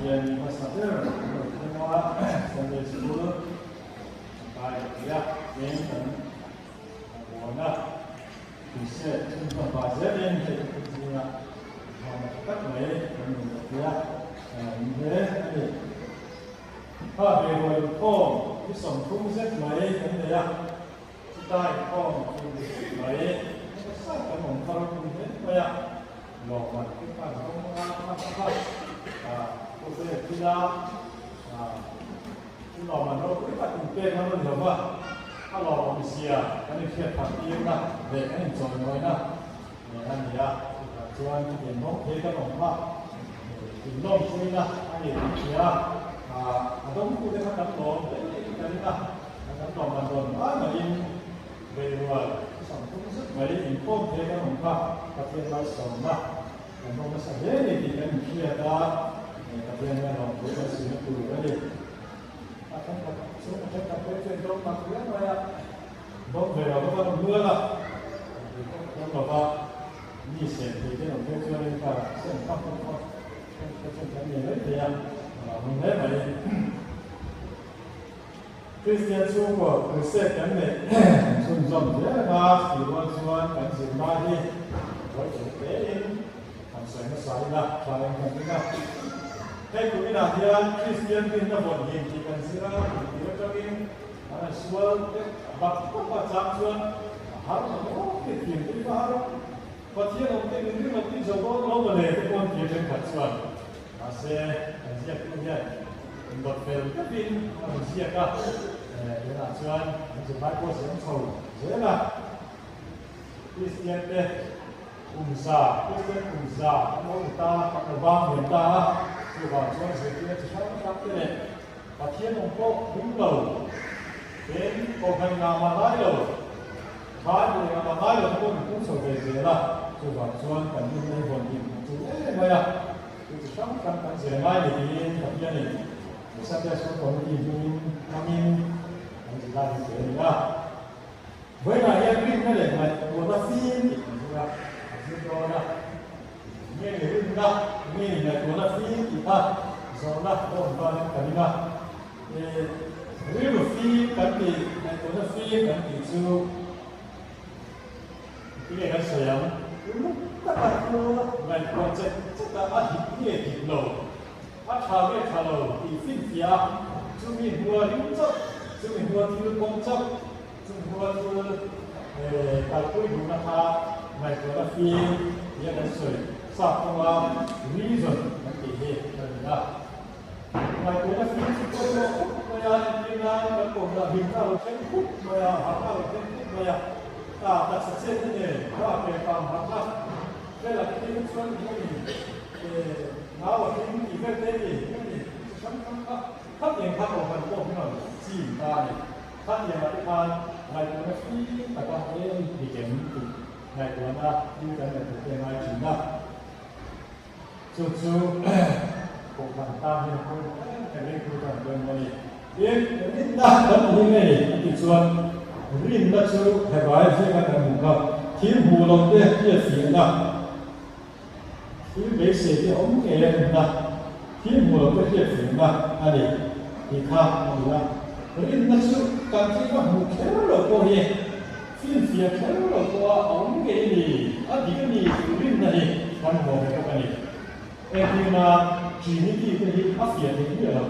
Pathian hmasa ber kan lo thleng a, Sunday School kan kai leh thei a, eng kan buan a, Crusade chhunzawm pah zelin hei ka kut zinga inthawhna tha tak mai kan nei leh thei a, min hle a ni. Kha ve rual inkhawm hi 30 zet mai kan nei a, chuta inkhawm chu mai nasa kan awm thar pui hle mai a, lawmman te khan rawng a kha kha kha khawvel thila chu lawmman ropui tak inpek a rawn lo va, a lawmawm zia kan inhriat phah tirna leh kan inchawimawina a ni a, chutah chuan chutiang rawng thei kan awm kha inlawmpuina a ni tih hria a, a dawngtute kha kan lawm hle in ka ring a, kan lawmman rawn mai maiin beirual 30 zet mai inkhawm thei kan awm kha Pathian malsawmna kan rawng nasa hle a ni tih kan inhriat a, Pathian hian lawmthu kan sihna tur a ni. A thenkhat chu a thenkhat phei chuan dawng tak hle mai a. Dawng ve lo va kan nual a, tui pawh thiam lo va, mi sen thei te lo phei chuan in ka sen phak pawh kha ka chen kan nei mai thei a, a lo awm hle mai. Kristian chhungkaw crusade kan neih chhunzawm zel anga tih rual chuan kan zirlai hi buai thei hle in kan sawi hmasa ila tha in kan ring a. Hei kum inah hian Kristian rinna vawn him tih kan zir a, tih atangin An han sual te bak bak a chang chuan a har lo maw tih thiam te kha har a, Pathian awm te min ring lo tih zo dawn lo mawle te pawh an ti a thenkhat chuan. Mahse kan ziaktu hian indawt fel deuhin a rawn ziak a, tunah chuan an zirlai pawh a siam chho zel a. Kristian te kum za, Kristian kum za an lo ni ta, an lo bang lian ta a, chuvang chuan zirtirna chi hrang hrang te leh Pathian awm pawh ring lo, eng kohhran ngah mah ngai lo, Bible ngah mah ngai lo te pawh min pung chho ve zel a, chuvang chuan kan rinna hi vawn him a tul em mai a, chu chi hrang hrang kan zir ngai ni tiin Pathianin Sunday School Committee hmingin hmangin kan zir lai hi pe a ni a. Vawiinah hian rinna leh ngaihtuahna fim tih kan zir a, a zir dawn a. Nge ni rinna, nge ni ngaihtuahna fim tih kha zawhna a awm danin ka ring a. Rilru fim kan tih, ngaihtuahna fim kan tih chu tinge kan sawi ang? Uluk taka ngaihtuah chet chet a, a dik nge dik lo, a tha nge tha lo tih finfiah a, chumi hnua ring chauh, chumi hnua thil pawm chauh, Chung hnuah thil kalpui duhna kha ngaihtuahna fim tia kan sawi chak kawnga reason kan tih hi a ni a. Ngaihtuahna fim chu pawimawh khawp mai a, entir nan kan kawmna hlimna a lo thleng khup mai a, harhna a lo thleng khup mai a, ta taksa chetna nen kha ke pang harhna vel a tih hi chuan eng nge ni nau a hlim tih vel te ni eng nge ni chi hrang hrang kha khatiang kha kohhran pawh hi rawn chim ta a ni. Khatiangah te khan ngaihtuahna fim taka eng dik em tih ngaihtuahna thil kan ngaihtuah te a ngai thin a. Chu chu kohhran tan hian a pawimawh em em ringtu tan a pawimawh a ni. Tin, rinna kan ti hi ngei a tih chuan rinna chu Hebrai ziaka kan hmuh kha thil hmuh loh te hriatfiahna, thil beisei te awm ngei a rinna, thil hmuh loh te hriatfiahna a ni tih kha a ni a. Rinna chu kan thil va hmuh kher loh pawh hi finfiah kher loh pawha a awm ngei a ni, a dik a ni tih rinna hi kan hmuh ve bawk a ni. Engtirna Trinity te hi a fiah theih miah lo.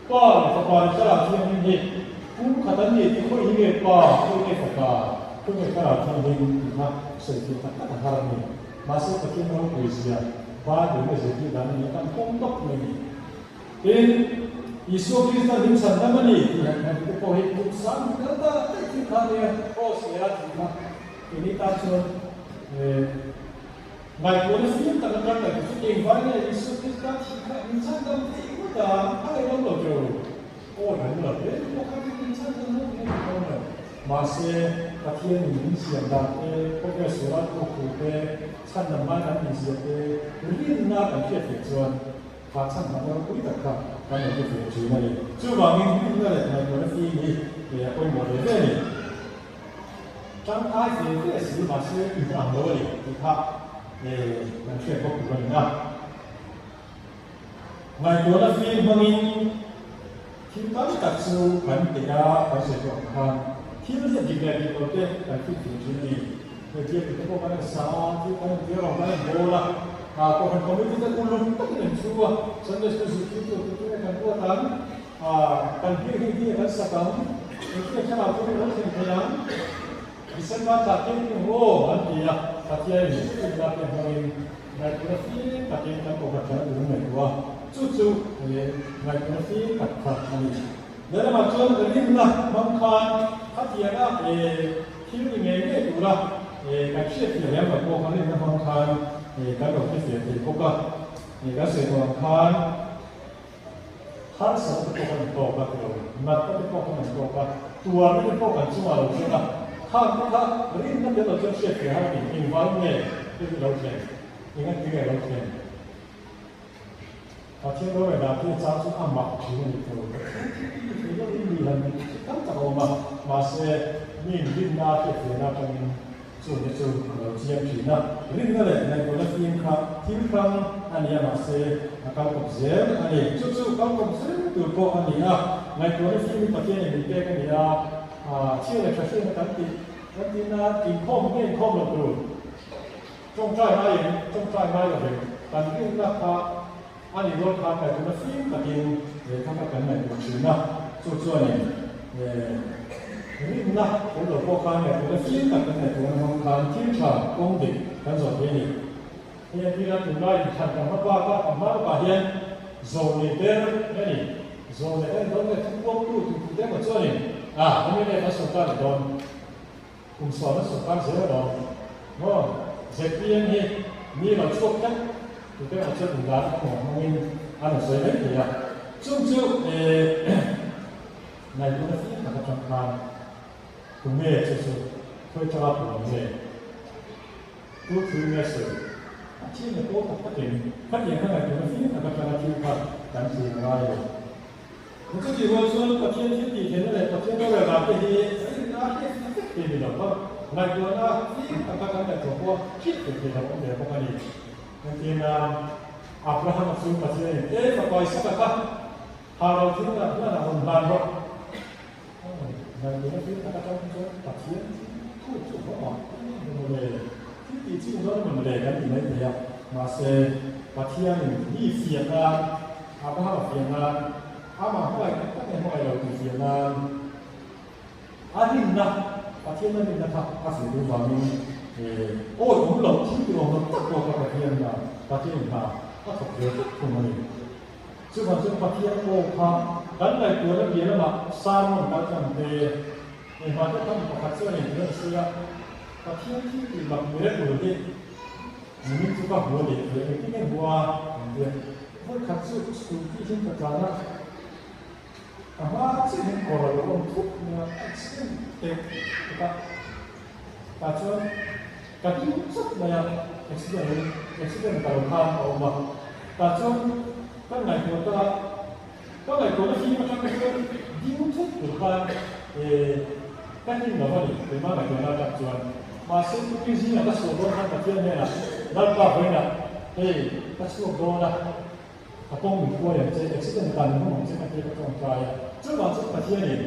Pa leh Fapa leh Thlarau Thianghlim hi kum khat an ni tih khawi hi nge Pa, khawi nge Fapa, khawi nge Thlarau Thianghlim tih kha sawi fiah tak tak a har a ni. Mahse Pathian ropui zia Bible in a zirtir dan a ni a, kan pawm tawp mai a ni. Tin, Isua Krista min chhan dam a ni tih han hmu te pawh hi kum sang kal ta daih thil kha a nia, Kraws leh a tih kha keini tan chuan Ngaihtuahna fim tak atang ngaihtuah chu engvai nge Isua Krista thih kha min chhan dam theih ngawt a, a ngaihawm lo teuh. Aw hlei lo hle pawh kha min chhan dam ngawt ngawt a dawn lo. Mahse, Pathianin min siam dan te, khawvel suala thawk tur te, chhan dam lai kan inzia te, rinna kan hriat theih chuan kha chhan dam ropui tak kha kan lo hre ve thin a ni. Chuvangin rinna leh ngaihtuahna fim hi a pawimawh ve ve a ni. Tangkai ve ve si mahse in ang lo a ni tih kha kan hriat bawk tur a ni a. Ngaihtuahna fim hmangin thil tam tak chu kan teh a, kan sawi tawh ang khan thil hi a dik leh dik lo te kan fimfir thin a ni. Hetiang te pawh kan en sa a, thil kan entir ang kan en bawl a, Kohhran Committee te uluk takin an thu a, Sunday School zirtirtu te chu kan ruat ang, kan biak hi engtin nge kan sak ang, engtin nge thlarau chu kan lo thlen thei ang, December thla te hi eng aw an ti a, Pathianin hrilhna te hmangin ngaihtuahna fim takin kan Kohhran thlan a tum ngaihtuah a, chu chu ngaihtuahna fim tak kha a ni. Lehlamah chuan rinna hmang khan khatianga thil ni ngei ngei tura kan hriatfiah lem lo pawh kha rinna hmang khan kan lo hrefiah thei bawk a. Kan sawi tawh ang khan harsatna te pawh kan intawk a ti lo, natna te pawh kan intawk a, tuarna te pawh kan chungah lo thleng a, khang te kha rinna tel lo chuan hriatfiah har a ni. Engvangin nge thil hi lo thleng? Engatinge lo thleng? Pathian rorel dan hi chang chu a mak thin a ni tho. Pathian thil ti thei lo in mi han tih chu tam tak a awm a, mahse mi in rinna a hriat ve na atangin chungte chu a lo chiang thin a. Rinna leh ngaihtuahna fim kha thil hrang a ni a, mahse a kal kawp zel a ni. Chu chu kal kawp zel tur pawh a ni a, ngaihtuahna fim hi Pathian in min pek a ni a, chhia leh tha hriatna kan tih kan tihna inkhawm nge inkhawm lo tur. Tawngtai ngaiin tawngtai ngai lovin kan rinna kha a ni dawn khan ngaihtuahna fim takin lehkha kha kan ngaihtuah thin a, chu chuanin rinna awm lo pawh khan ngaihtuahna fim tak kan ngaihtuahna hmang khan thil tha kawng dik kan zawh thei a ni. Hei a tir a, tunlai inthlan kan hma bak a, kan hma lawkah hian zawh nei ber a ni. Zawh nei kan ni dawn nge thupuangtu tu te emaw chuanin a mla kan sawrkar leh dawn. Kum sawmna sawrkar zel alawm maw? ZPM hi mi lo chhuak tlat tute erawh chuan indan a hmuh hmangin an rawn sawi mai thei a. Chung chu ngaihtuahna fim tak atang khan tunge chu chu khawi tanga puan nge tu thil nge sawi a thil nge pawl tak takin khatiang kha ngaihtuahna fim tak atanga thil kha kan thlir ngai lo. Chutih rual chuan Pathian thil tih theihna leh Pathian rorel dan te hi rinna a hriat fiah vek thei ni lo va, ngaihtuahna fim taka kan ngaihtuah pawh hriat fiah thei lo awm ve bawk a ni. Engtin nan Abrahama chu Pathianin e fapa Isaka kha ha ro thil hlan a rawn hlan rawh. Ngaihtuahna fim taka tang chuan Pathian thil thu chu a awm a, eng emaw le thil tih chi dawn emaw le kan ti mai thei a, mahse Pathianin mi fiah nan Abrahama fiah nan, amah hmangaih tak tak nge hmangaih lo tih fiah nan a rinna, Pathian a rinna kha a fiah duh vangin awi awm loh thil ti awm lo tak pawh kha Pathian Pathian in hna a thawk ve tlat thung a ni. Chuvang chuan Pathian aw kha kan ngaihtuahna piah lamah sermon kal tlang te, engmah te kha mi pakhat chuan engtin a sawi a, Pathian thil tih mak miracle hi Nimin chu ka hmu a nih thu engtin nge hmu a? An ti a. Vawi khat chu school tih hian ka tlan a, ka hma chiah hian kawr a lo awm thup mai a, accident teh tuk a, tah chuan ka ding chawt mai a, accident lo accident ka lo khan a awm a, tah chuan ka ngaihtuah ta a, ka ngaihtuahna fim atang te chuan ding thut tur khan eh ka hlim lo a ni, keimah ngaihtuahna atang chuan. Mahse tukin zingah ka chhuah dawn khan Pathian hnenah Lalpa vawiinah hei ka chhuak dawn a, ka kawng min hruai ang che, accident kan min hawng ang che ka tia ka tawngtai a. Chuvang chuan Pathianin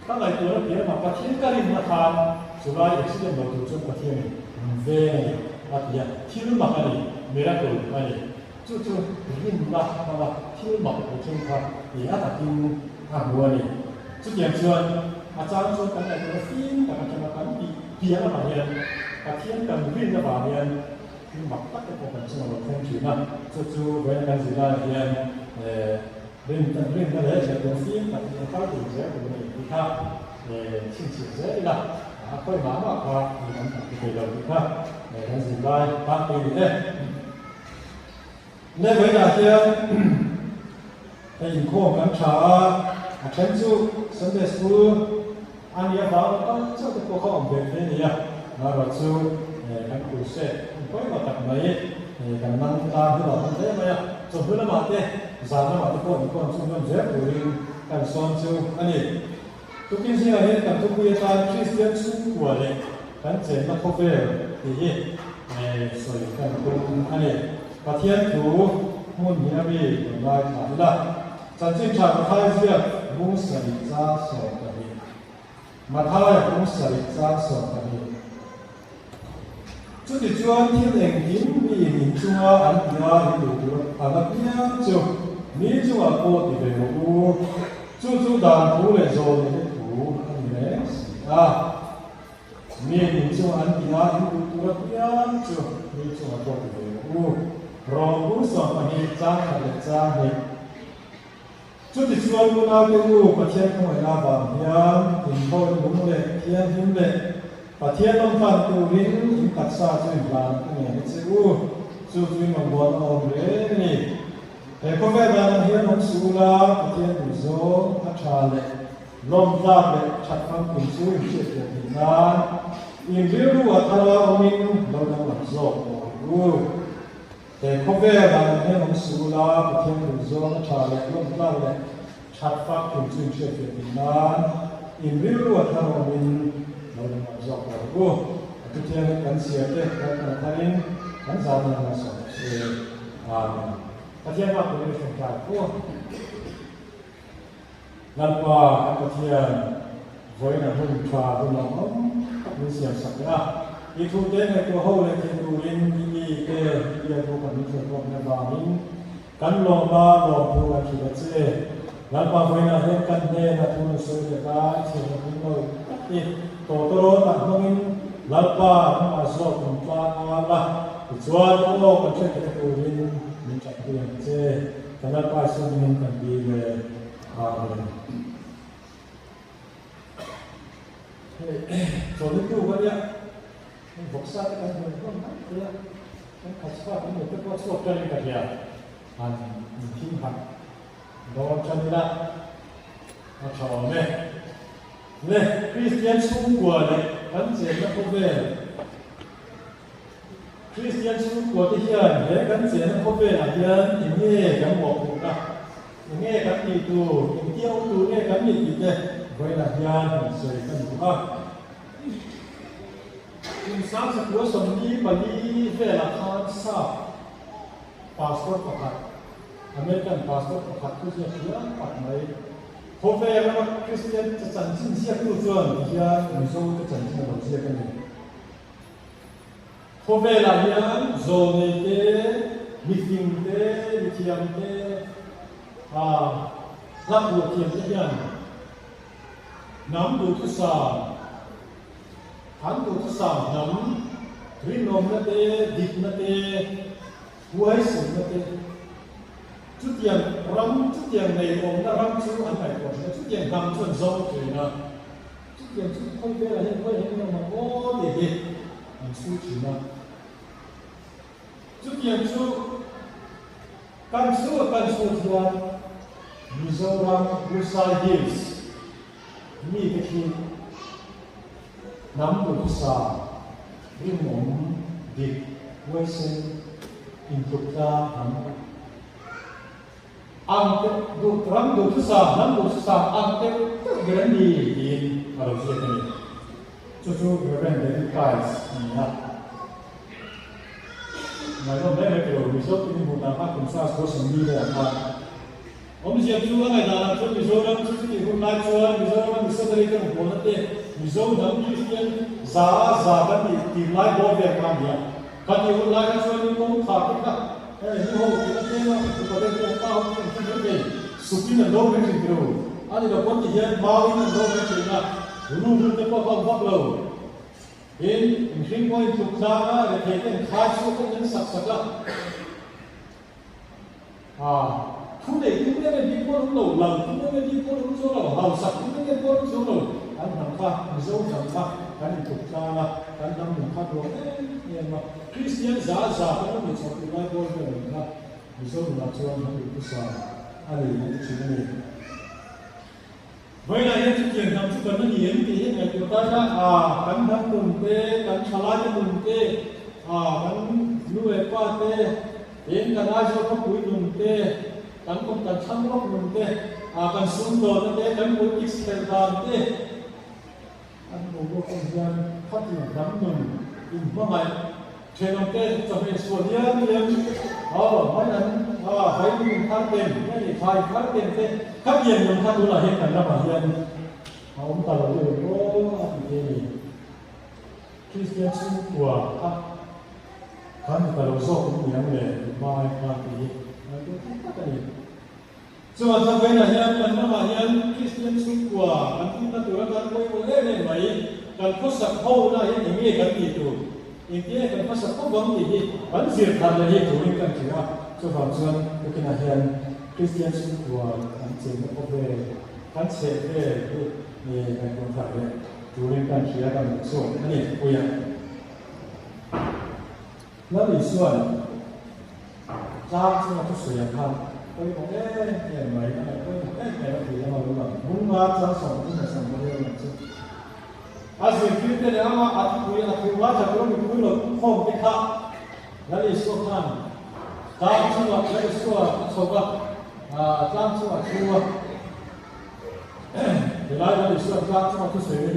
ka ngaihtuahna piah lamah Pathian ka rinna khan chulai accident lo tur chuan Pathianin min veng a ni a ti a, thil mak a ni, miracle a ni. Chu chu rinna hmanga thil mak tur then kha i a takin a hmu a ni. Chutiang chuan a chang chuan kan ngaihtuahna fim tak atanga kan tih piah lamah hian Pathian kan rinna vang hian thil mak tak te pawh kan chunga lo thleng thin a. Chu chu vawiin kan zir laiah hian rinna leh ngaihtuahna fim tak hi a kal dun zel tur a ni tih kha chhinchhiah zel ila a khawi mah mah kha mi kan ti thei lo tih kha kan zir lai tlangpui a ni e. Le vawiinah hian hei inkhawm kan tha a, a then chu Sunday School a nih avang kal chauh te pawh kha awm ve thei a ni a, amaherawh chu kan kurse hun pawimawh tak mai kan nang tlang hi lo awm hle mai a, chawhnu lamah te zan lamah te pawh inkhawm chhunzawm zel turin kan sawn chu a ni. Tukin zingah hian kan thupui atan Kristian chhungkua leh kan chenna khawvel tih hi sawi kan tum a ni. Pathian thu hmun hi a mi rawn ngaithla ila. Chanchin tha Mathai ziak bung sarih chang 12. Mathaia bung sarih chang 12. Chutichuan thil engkim miin in chunga an tia in duh tur ang apiang chu mi chungah pawh ti ve rawh u. Chu chu dan thu leh zawlnei te thu a ni reng si a. Miin in chunga an tia in duh tur apiang chu mi chungah pawh ti ve rawh u. Rawng bung 12 chang khat leh chang hnih. Chutichuan unaute u, Pathian khawngaihna avang hian inkhawih lung leh thianghlim leh Pathian lawmhlan turin in taksa chu inhlan a ngen a che u. Chu chu in rawngbawlna awm reng a ni. He khawvel danah hian awm suh ula, Pathian duhzawng a tha leh lawmtlak leh that famkim chu in hriatfiah theih nan in rilru a thara awmin lo danglam zawk tawh ang u. He khawvel ah an hian awm suh ula, Pathian duhzawng a tha leh lawmtlak leh that fak thil chu in hriatfiah theih nan in rilru a thar awmin lo danglam zawk ta rawh u. A thuthiang hi kan chhiar te kan kan tharin kan zan nan a sawm se. Amen. Pathian bak turin i hriat tlai u. Lalpa kan Pathian, vawiin a hun tha hun awm awm tak min siam sak leh a, i thute ngaihtuah ho leh thei turin i mite i biakbu kan min hruaitawkna avangin kan lawm a, lawmthu kan hrilh a che. Lalpa vawiinah hian kan hnena thu rawn sawi leh a, i chhiarna hming lo tak i tawtawrawn ah hmangin Lalpa hnungah zawk min tlang a la, tichuan aw kan hriat theihna turin min tanpui ang che. Ka Lalpa sawmin kan dil e, Amen. Hei, chawlhnitu ka nia, hei vawksa te kan hmuh hlawm mai thei a, kan khat chhuak kan hmuh te pawh chhuak ṭanin ka hria, han inthing harh dawn ṭan ila a ṭha awm e. Le, Kristian chhungkua leh kan chenna khawvel. Kristian chhungkua te hian he kan chenna khawvelah hian eng nge kan mawhphurhna, eng nge kan tih tur, engtia awm tur nge kan nih tih te vawiinah hian han sawi ka duh a. Kum sang sakua 44 velah khan sap pastor pakhat, American pastor pakhat thu ziak hial tak mai, khawvel rama Kristian chanchin ziaktu chuan tihian Mizote chanchin a lo ziak a ni. Khawvelah hian zawnei te, mifing te, mithiam te, hla phuah thiam te hian hnam duhthusam, an duhthusam hnam rinawmna te, dikna te, huaisenna te, chutiang ram, chutiang ngeiawmna ram chu an ngaihtuah thin a, chutiang hnam chu an zawng thin a. Chutiang chu khawi velah hian khawi hian eng emaw aw tih hi an chhu thin a. Chutiang chu kan chhut kan chhut hian Mizoram Lusai Hills mite khi hnam duhsa rinawm dik huaisen intluk tlang hnam Ang te duh ram duh thusam, hnam duh thusam ang teuh teuh ber an ni tiin a lo ziak a ni. Chu chu Rev. David Price a ni a. Ngaihnawm hle mai tilo, Mizo tih hmuh dan kha kum sa sual 40 velah khan awmzia chu a ngaihdanah chuan Mizoram chu chutih hun lai chuan Mizorama missionary te rawn te Mizo hnam Kristian za a za kan tih tir lai bawr vel kha a ni a. Khatih hun lai kha chuanin kawngkhar te kha hei nu ho tih a tlem a, upa deuh pawh pa ho chu an hre mai thei. Supin an lo mai thin tiro. A ni lo pawn ti hian mauin an lo mai thin a, rul te pawh a awm vak lo. Tin, mihring pawhin tluk tlang a, rethei te an khai chhuak vek in an sak sak a. A, thu nei tum em em bik pawh an awm lo, lal tum em em bik pawh an awm chuang lo, hausak tum em em pawh an awm chuang lo. Kan hnam kha, Mizo hnam kha kan intluk tlang a, kan hnam nun kha duang em em a. Kristian za za kan awm leh chhoh tih lai bawl vel ang kha Mizo nunah chuan hnam duhthusam a ni an ti thin a ni. Vawiinah hian chutiang hnam chu kan la ni em tih hi ngaihtuah ta ila, a, kan hnam nun te, kan thalaite nun te, a, kan nu leh pa te, tin kan Aizawl khawpui nun te, kan kawm kan thlang lawk nun te, a, kan sumdawnna te, kan politics khelh dan te, an boruak en hian khatiang hnam nun inhmangaih. Thenawmte chawhmeh sual hian hian aw mai an a vai nung thar tem nge ni thai thar tem te kha pian nung kha tunah hian kan ramah hian a awm ta lo deuh em aw a ti te a ni. Kristian chhungkua kha kan ni ta lo zawk em ni ang le tih hmai khan tih hi ngaihtuah theih tak a ni. Chuan Thlavelah hian kan ramah hian Kristian chhungkua kan tihna tur atan pawimawh em em mai. Kan khawsak hona hian eng nge kan tih tur, engtin nge kan khawsak khawp ang tih hi kan zir thar leh hi turin kan hria a. Chuvang chuan tukinah hian Kristian chhungkua kan chenna khawvel, kan chheh vel hi kan tuam thar leh turin kan hria kan duh chhuak a ni puia. Lal Isua'n tlang chunga thusawi ang khan pawimawh em em mai, a ngaih pawimawh em em a ti lama lo lang. Bunga chang 38 lo lang chu a zirtirte leh ama a thupui a thu ngaithla tura mipui lo khawm te kha Lal Isua khan tlang chunga Lal Isua a chho va, tlang chunga a thu a. Helai Lal Isua tlang chunga thusawi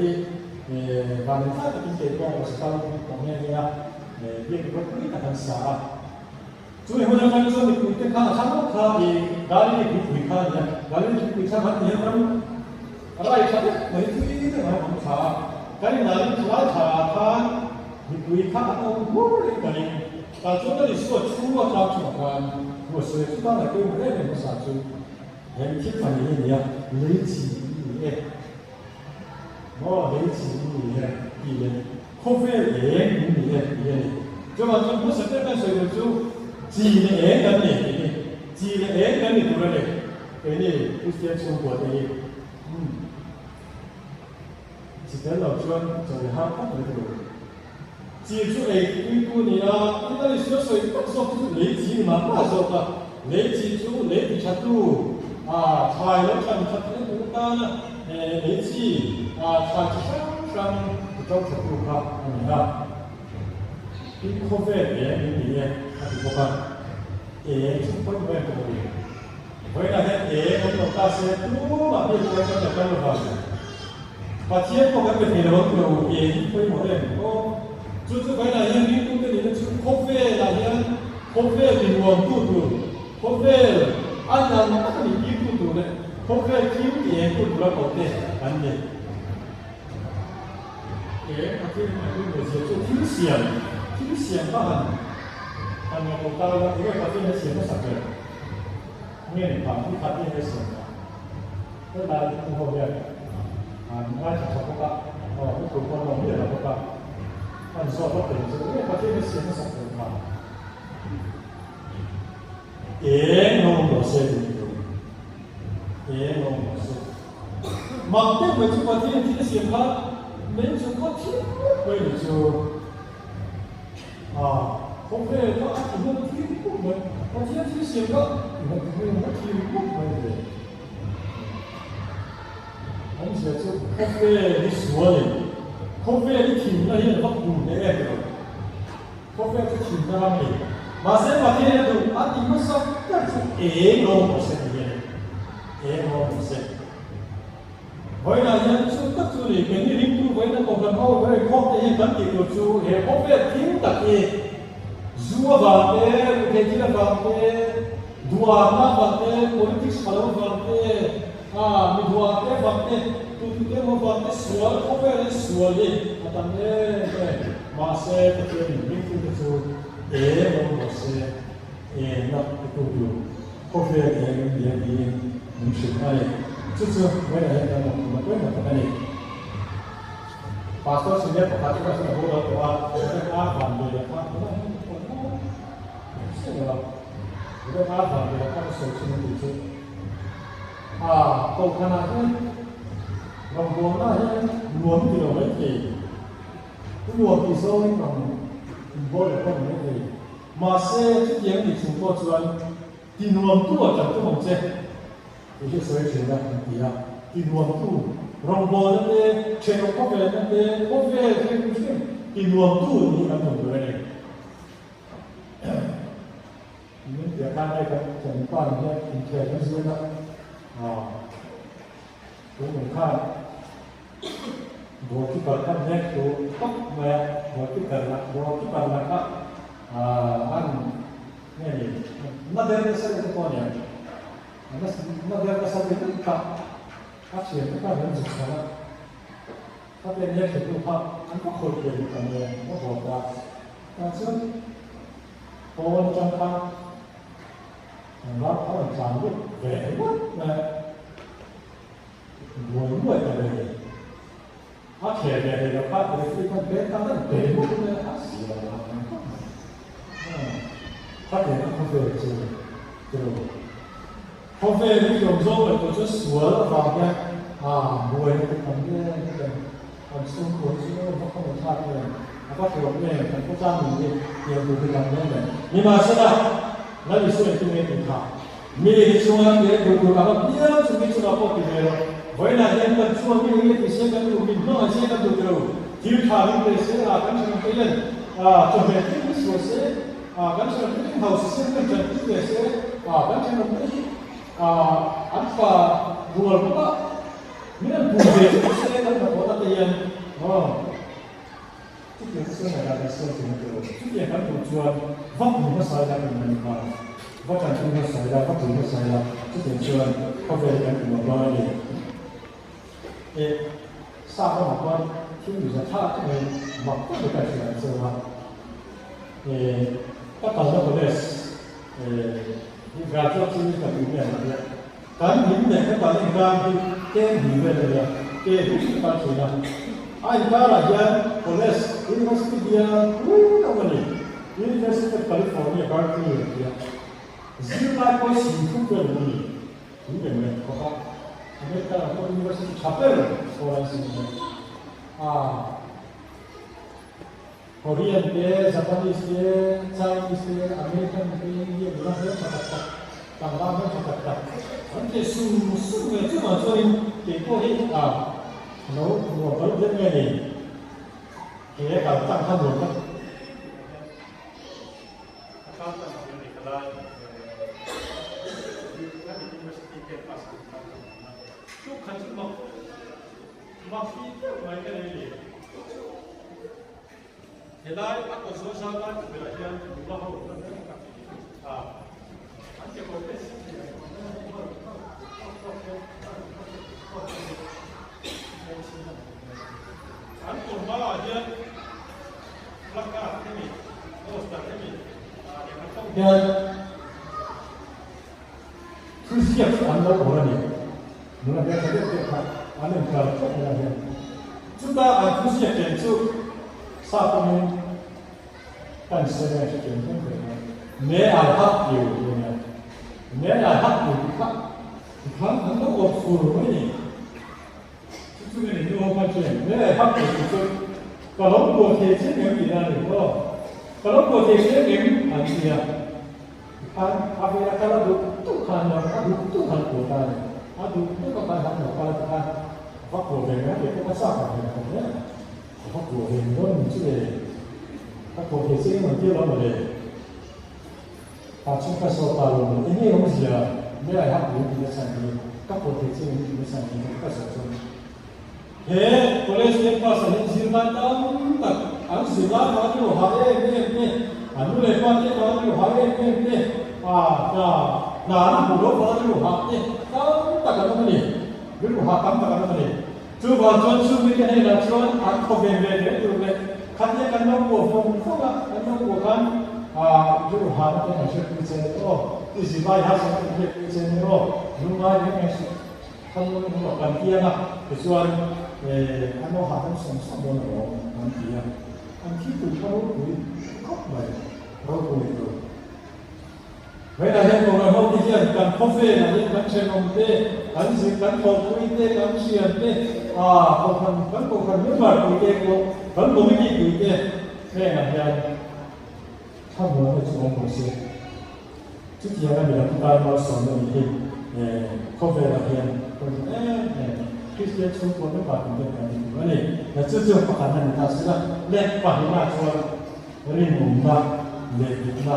hi van engzat takin kei pawh ka kal tawh nghe nghe a, biak ropui tak an sa a. Chumi hun atang chuan mipuite kha a thlang lawk kha i Galili tuipui kha a ni a, Galili tuipui thlang han ti hian ram rai tha deuh mai tui deuh an awm tha a, kan inalin thalai tha ah khan mipui kha an awm hmur in ka ring. Tah chuan Lal Isua thu a tlang chungah khan thu a sawi a, chutah ngaihtuah em em hmasa chu He thil pahnih hi a ni a, lei chi i ni e. Maw lei chi i ni e tih leh khawvel eng i ni e tih a ni. Chuvang chuan hmasa ber kan sawi tur chu chi leh eng kan ni tih hi. Chi leh eng kan ni tur a ni. Keini Kristian chhungkua te hi umm chi tel lo chuan chawi har khawp mai tur. Chi chu ei tuitu a ni a, tin a Isua sawi tak zawk chu lei chi ni mah mah zawk a, lei chi chu lei ti thatu, a thlai lo thlan that theih tur atana lei chi, a thlai chi hrang hrang ti to thatu kha a ni a. Tin khawvel eng in ni e a ti bawk a, eng chu pawimawh em pawh a ni. Vawiinah hian eng awm lo ta se tumah mi pawh hian kan lo kal lo vang. Pathian pawh kan be thei lo ang tilo eng hi pawimawh em aw. Chu chu vawiinah hian ringtute nihna chu khawvelah hian khawvel ti nuamtu tur, khawvel a nang tak a nih tirtu tur leh khawvel thil ti engtu tura kohte kan ni. Eng Pathian in a pawimawh zia chu thil siam, thil siam kha han han ngaihtuah ta ila enge Pathian a siam hmasak ber? Nge ni phah hi khat nge siam phah? Helai thu ho hian an ngaithla tha bawk a, aw thu tur pawh an awm miah lo bawk a, an zawt vak thei chu nge Pathian hi siam hmasak ber phah? Eng lo awm lo se tih ni tur, eng lo awm lo se. Mak deuh mai chu Pathian thil a siam kha mei chu khaw thim vek mai ni chu. A khawvel kha a ti hman thim khawp mai, Pathian thil siam kha ti hman thim a thim khawp mai le. Awmzia chu khawvel hi sual in, khawvel hi thimna hian a va khum hle em tawh. Khawvel chu thimna ram a ni. Mahse Pathian a duh a ti hmasa ber chu eng lawm rawh se ti hi a ni. Eng lawm rawh se. Vawiinah hian chu tak chu ni, keini ringtu vawiina kohhran ho ber inkhawm te hian kan tih tur chu he khawvel thim tak hi zu avang te, ruihtheih thil avang te, duhahna avang te, politics pha lo avang te, mi duhahte avang te, tutute emaw avang te sual, khawvel hi sual hi a tam em em. Mahse Pathianin ringtute chu eng awm rawh se, engna pe tu tur. Khawvel eng lian niin min hrilh a ni. Chu chu vawiinah hian kan awm tum a pawimawh tak a ni. Pastor senior pakhat chu kan a boral tawh a, Rev R Vanbela kha tunah hian ka pawh maw chiah lo a, Rev R Vanbela kha ka sawi thin a tih chu a kohhranah hian rawngbawlnaah hian nuam ti lo mai thei, nuam ti zawngin rawn inbawl leh pawh ni mai thei. Mahse, chutiang ni chung pawh chuan ti nuamtu a ṭan tum ang che tih hi a sawi ṭhin a, an ti a. Ti nuamtu, rawngbawlna te, ṭhenawm khawvelna te, khawvel hrim hrim ti nuamtu nih kan tum tur a ni. Min tia khan hei kan ṭhenpa nen hian inkhel kan zir a, tunum khan goalkeeper khan nek tur tawp mai a, goalkeeper lah goalkeeper lah kha. An nge ni na der nasa deuh te pawh a ni ang. Na der nasa deuh vek kha a thian te khan an zuk chhan a. Kha te nia thlentu kha an va khawih ve ta nge an va haw ta. Tah chuan pawn atang khan an ram a rawn tlan lut ve ringawt mai a. Buai nuai ta ve. A thle ve thei lo kha referee khan beng tan an pe ngawt mai a, a zia lo ang khawp mai. Khatiang a khawvel chu tilo. Khawvel hi tlawm zawk leh pawh chuan sual avang hian a buaina te tam em em kan chhungkua hi chu va khawmawh thlak em, a va hlawm em, kan khawtlang nun hi tiang tur hi tam em em. Nimahsela, Lal Isua in tunge tih kha Mi hi chunga ke duh tur anga piang chu mi chungah pawh ti ve lo. Vawiinah hian kan chunga mi eng nge ti se kan duh, min hmangaih se kan duh ti lo. Thil tha min pe se a, kan thenawm te hian chawhmeh thil hi sual se, kan thenawm te hi hausa se kan tanpui ve se, kan thenawm te hi an fa rual bawk a, min an pum ve chu se kan hnathawhna te hian aw. Chutiang chu ngaihdan kan siam thin a ti lo. Chutiang kan duh chuan va pui hmasa ila kan ngaih nghal. Va tanpui hmasa ila, va pui hmasa ila, chutiang chuan khawvel kan ti nuam dawn a ni. E, sap ramah chuan thil nuihza thlak tak mai mak tak mai kan hrilh ang che u a. E, ka kalna college, e, hi graduate chu ka tih mai ang tia. Kan hlim leh ka kal inkar hi tlem hlim vel a nia, ke hi ka kal thin a. A inkarah hian college, university bial pui deuh a ni, University of California, Berkeley a tia. Zirlai pawh 30 vel an ni, tui reng reng khawp a. America ram pawh university tha ber pawl an zir mai. Ah. Korean te, Japanese te, Chinese te, American te, Indian nula hmeltha tak tak, tlangval hmeltha tak tak an tleh sum sum ve chungah chuanin kei pawh hi a lo nuam ka lo deuh nge ni? Kei a kal tlang kha nuam ka ti. A kal tlang chu ni ka lai University campus ah kal tlang a chu khat chu mak Mahni deuh mai ka nei ni. Helai a kaw zawl zau lai tak berah hian nula ho an reng tak a, an ke kaw te sin thei ang An kawr hmaah hian placard hemi, poster hemi lehkha tawng hian Thu ziak chu an lo awr a ni. Nula hmeltha deuh deuh kha an inkar tlat mai a hian. Chuta an thu ziak ken chu sa pawmin kan sawi a hre ken hlawm hle mai. May I hug you tih a nia. May I hug you tih kha tikhan an lo awr fur mai a ni. Chu chu nge ni nu ho khan chuan May I hug you tih chu ka lo kuah thei che ngem tihna a ni maw? Ka lo kuah thei che ngem an ti a. Tikhan a vela kal a duh duh khan lo, a duh duh khan kuah ta a ni. A duh duh a khan han lo kal a tikhan va kuah ve mai a, kei pawh ka chak ang reng khawp hle. Ka va kuah ve dawn min chu le, ka kuah thei che emaw tia lo mawle. Tah chuan ka zawt ta lo mawle, enge awmzia nge ai hak duh tih na chhan hi, ka kuah thei che emaw tih na chhan hi ka zawt chuan. He college campus ah hian zirlai tam tak an zirlai vang rilru hah em em te, an nu leh pa te vang rilru hah em em te, hna hna an hmuh loh vang rilru hah te tam tak an awm a ni, rilru hah tam tak an awm a ni. Chuvang chuan chu mite hnenah chuan an thaw ve ve hle tur leh khatia kan lo kuah vawng vawng a, kan lo kuah khan rilru hahna te an hriatpui che a ni aw, i zirlai harsatna an hriatpui che a ni aw, lungngai reng reng suh. Khawngaih in rawh kan tiang a, tichuan an lo hahdam sawm sawm dawn alawm an ti a, an thil tum kha ropui khawp mai, ropui leh tur. Vawiinah hian Kawngrai ho te hian kan khawvelah hian kan thenawm te, kan zir, kan thawhpui te, kan thian te, kohhran, kan kohhran member pui te pawh, kan committee pui te hnenah hian thlamuanna chu awm rawh se. Chutiang a ni ang tan malsawmna nih hi khawvelah hian pawimawh em em Kristian chhungkua member kan deuh kan ni tur a ni. Chu chu pakhatna ni ta sela, leh pahnihna chuan rinawmna leh dikna,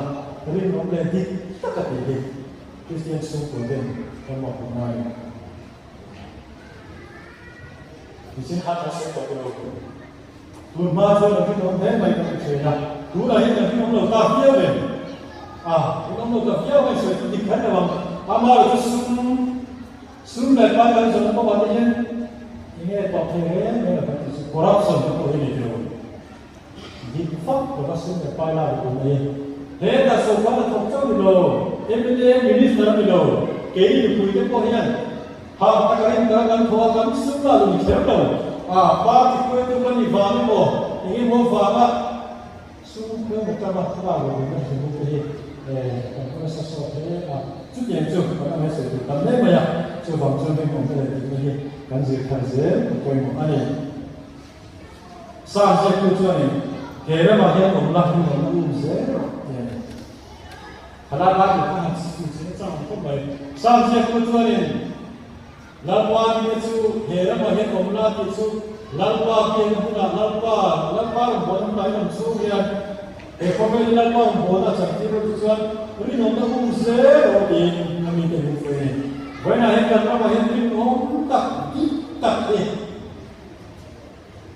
rinawm leh dik taka tih hi Kristian chhungkua ten kan mawhphurhna a ni. Nichin khan kan sawi tawh lo. Tun hma chuan a rinawm hle mai kan ti thin a. Tunah hian kan rinawm lo ta viau em? A, rinawm lo ta viau mai sawi chu dik kher lo ang. Amaherawhchu sum, sum leh pai kan zawhna kawngah te hian enge tawp thei reng reng lo kan tih chu corruption te pawh hi ni tilo. Dik fak lova sum leh pai lak duh mai. He ta sawrkar a thawk chauh ni lo, mla, minister a ni lo, kei mipui te pawh hian hah taka in kal kan thawh a, kan sum lah lung kher lo. A, party hruaitu ka nih vang emaw, eng emaw vanga sum kher atanga lak luh duhna thinlung te hi kan haw nasa sawt hle a. Chutiang chu kan ang sawi tur tam hle mai a, chuvang chuan rinawmna leh dikna hi kan zir thar zel a pawimawh a ni. Sam ziaktu chuanin, He ramah hian awm la, i rawn um zel rawh, ti a ni. Halal Bible kha han chhitu che a chang khawp mai. Sam ziaktu chuanin, Lalpa tihna chu he ramah hian awm la tih chu Lalpa biakna hmunah Lalpa, Lalpa rawn bawn hmunah i awm chhung hian he khawvelin Lalpa rawn bawn a changtir rawh tih chuan rinawmna um zel rawh tiin a mite min fuih a ni. Vawiinah hian kan ramah hian rinawm tak, dik tak hi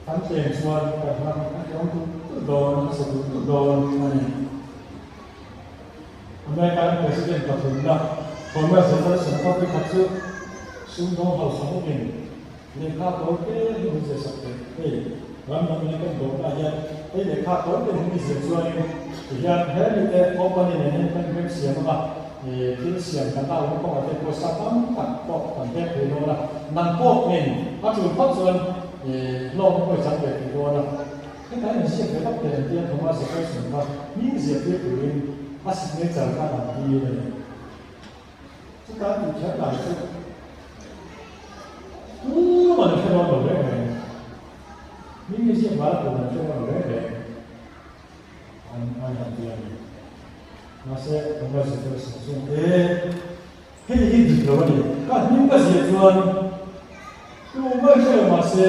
Kan tlem chuan kan ram a tlawm tulh tulh dawn, a sa tulh tulh dawn a ni. American President pathumna Thomas Jefferson pawh khat chu sumdawng hausa bawkin lehkha tawi te hi min zir sak theih. Hei ram dang American dawrna hian hei lehkha tawi te hi min zir chuanin tihian he mite company nen hian kan rem siam anga thil siam kan lak lohna kawngah te pawisa tam tak pawh kan pek thei dawn a, nang pawh min a tul phawt chuan hlawkna pawh i chang ve thei dawn a. Hetah hian inziak ve vak teh entir Thomas Jefferson kha hming ziahtir turin a signature kha an tir a ni. Chutah tih kher dan chu tumah an hre dawn lo reng reng. Hming inziak vala tur an hre dawn lo reng reng. An an han ti a ni. Mahse, Thomas Jefferson chuan, E, hei hi dik lo a ni. Ka hming ka ziah chuan tu mai hre lo mahse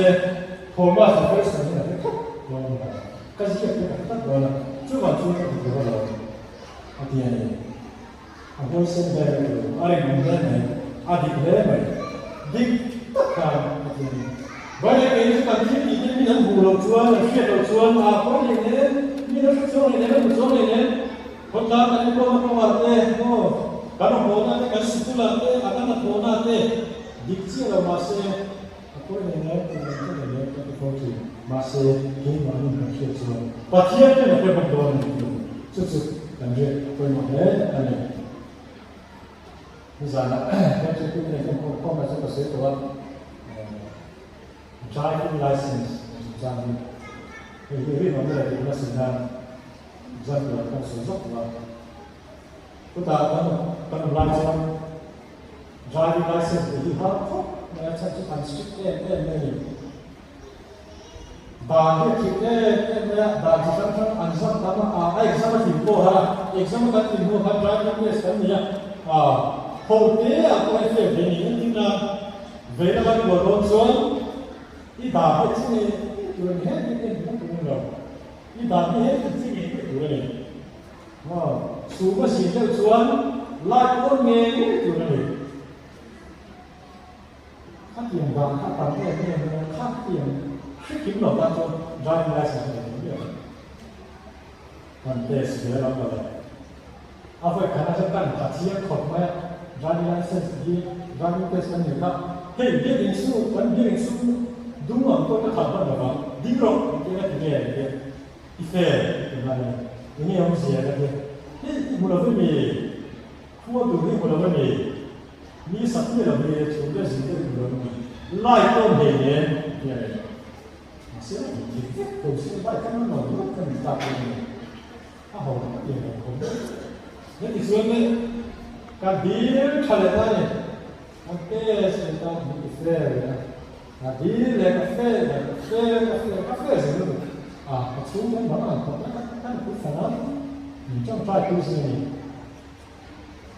Thomas Jefferson hian a hre tlat dawn a ni. Ka ziak hi ka hre tlat dawn a, chuvang chuan ka dik lo a lo, a ti a ni. A huaisen hle mai tur, a rinawm hle mai, a dik hle mai, dik tak khan a ti a ni. Vai leh kei chu kan thil tih te min an hmuh loh chuan, an hriat loh chuan, a pawi leh nen, min an hre chuang leh nen, an hmu chuang leh nen, khawtlang kan enkawlna kawngah te, aw, kan awmhawhna te, kan sikulah te, a kan hnathawhna te, dik chiah lo mahse, a pawi leh nen, tum nen te leh nen kan ti fo thin. Mahse, keimahni kan hriat chuan Pathian ten a hre bawk dawn a ni tih chu chu kan hriat pawimawh hle a ni. Nizanah hian chu tun nei hian kawng kawng chu ka sawi tawh a, driving license chungchang hi hei hi rinawmna leh dikna sawi nan example ah kan sawi zawk tawh a. Chutah kan kan awm lai chuan driving license te hi har khawp mai a, chhan chu an strict em em mai a ni. Dan hi a thih em em mai a, dan chi hrang hrang an zam tam a, a exam a tling pawh a, exam a kan tlin hnuah khan driving test kan nei a, ah ho te ah pawh hei fail thei niin tin a, vei lama kual dawn chuan i dan hi a chi ngei ngei tur a ni, heti hi en hmuh tur a ni lo, i dan hi heti chi ngei ngei tur a ni. Aw, chhum a sin deuh chuan light on ngei ngei tur a ni. Khatiang dan kha tam em em mai a, khatiang hrekim lo tan chuan driving license a nei thei miah lo. Kan test ve lam lo le. A vawi khat a chuan kan tha chiang khawp mai a, driving license hi driving test kan nei kha, hei biakinn chu kan biakinn chu dung ang pawh ka khalh hman lo vang, ding rawh engtin a ti nge engtin i fail ti nghal a ni. Enge awmzia ka ti, hei i hmu lo ve mi? Khua tur hi hmu lo a ni. Mi sak mi lo hi chhung te zing te hmu lo a ni. Lai tawn hei nen ti a ni. Mahse a dik thei vek tho si a, lai kan la nawm luat kan intlak dawn a ni. A ho tak a pian lo khawp deuh. Heti chuan le ka dil tha leh ta a ni. Ka test leh ta min ti fail leh a. Ka dil leh ka fail leh ka fail ka fail ka fail zing lutuk. A ka chhung te an bang ang khawp a, ka nupui fana min tawngtai tu zing a ni.